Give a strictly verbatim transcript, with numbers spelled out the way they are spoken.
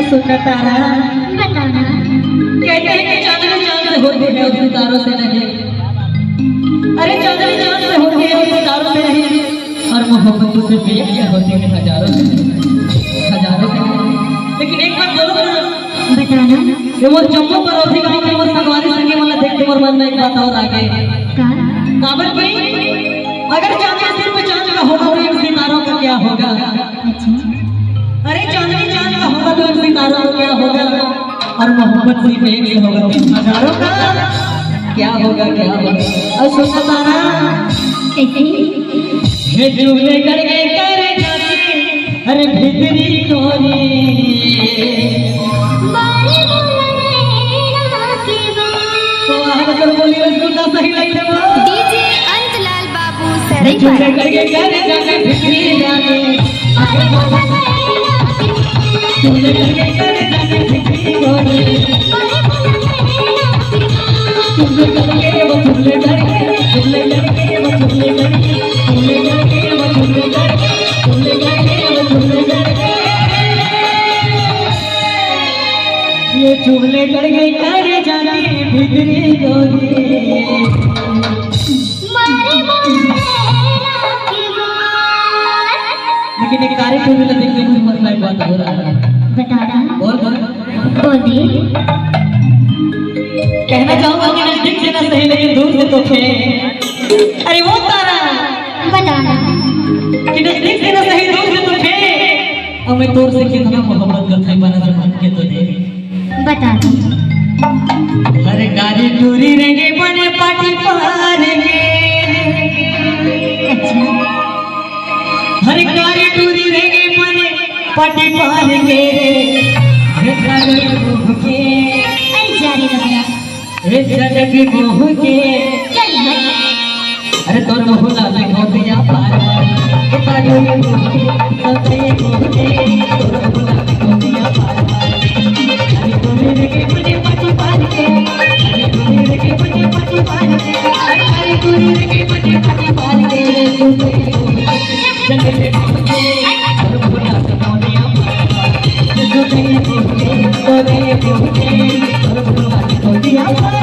सुंदर तारा, बताना। कहते हैं कि चांदनी चांद से होती है और सितारों से नहीं। अरे, चांदनी चांद से होती है और सितारों से नहीं, और मोहब्बत तो सिर्फ एक ही होती है, हजारों से नहीं, हजारों से नहीं। लेकिन एक बात बोलो ना, बताना। ये मोर जम्मो परोसी गांव के मोर संगवारी संगी मन ला देख के मोर मन में एक बात और आ गई। का? काबर की अगर चांदनी सिर्फ चांद का होगा तो इन सितारों का क्या होगा? अच्छा। अरे, चांदनी चांद का होगा तो इन सितारों का क्या होगा? और मोहब्बत सिर्फ एक से होगा तो इन हजारों का क्या होगा, क्या होगा? और सुन तारा, कैसे? हे चुगले करके करे जाते, अरे भितरी कोरी। बारे बोला नैना के बात। तो आज कर बोली रसगुल्ला सही लग रहा। डीजे अंतलाल बाबू हे चुगले सरईपारा। करके करे जाते, भितरी जाते। बारे बोला नैना के बात। चुगले करके करे जाते, भितरी कोरी। बारे बोला नैना के बात। ये चुगले करके करे जाती भितरी कोरी। मारे बोला नैना के बात। लेकिन एक कारी टूरी ला देख के मुझे मन में एक बात हो रहा है। बता रहा। बोल, बोल। बोलिए। कहना चाहूंगा कि नजदीक से ना सही, लेकिन दूर से तो थे। अरे वो तारा। बताना। कि नजदीक से ना सही, दूर से तो थे। और मैं तोर से कितना मोहब्बत करते, बना जबान के तो दे। बताना। अरे कारी टूरी रेंगे बने पाटी पार के। अच्छा। हर कारी टूरी रेंगे बने पाटी पार के। हर कारी टूरी के। अरे जा रे रमना। ए जलेबी मुंह के। चल हट। अरे तोर मुंह ला देखो दिया पार। ए तारी मुंह के, सबसे मुंह के। तोर मुंह ला देखो दिया पार। अरे तोरे रे के मुझे पति पार के। अरे तोरे रे के मुझे पति पार के। अरे तोरे रे के मुझे पति पार के। जलेबी मुंह के, तोर मुंह ला देखो दिया पार। तोरे मुंह के, तोरे मुंह के, तोर मुंह ला देखो दिया पार।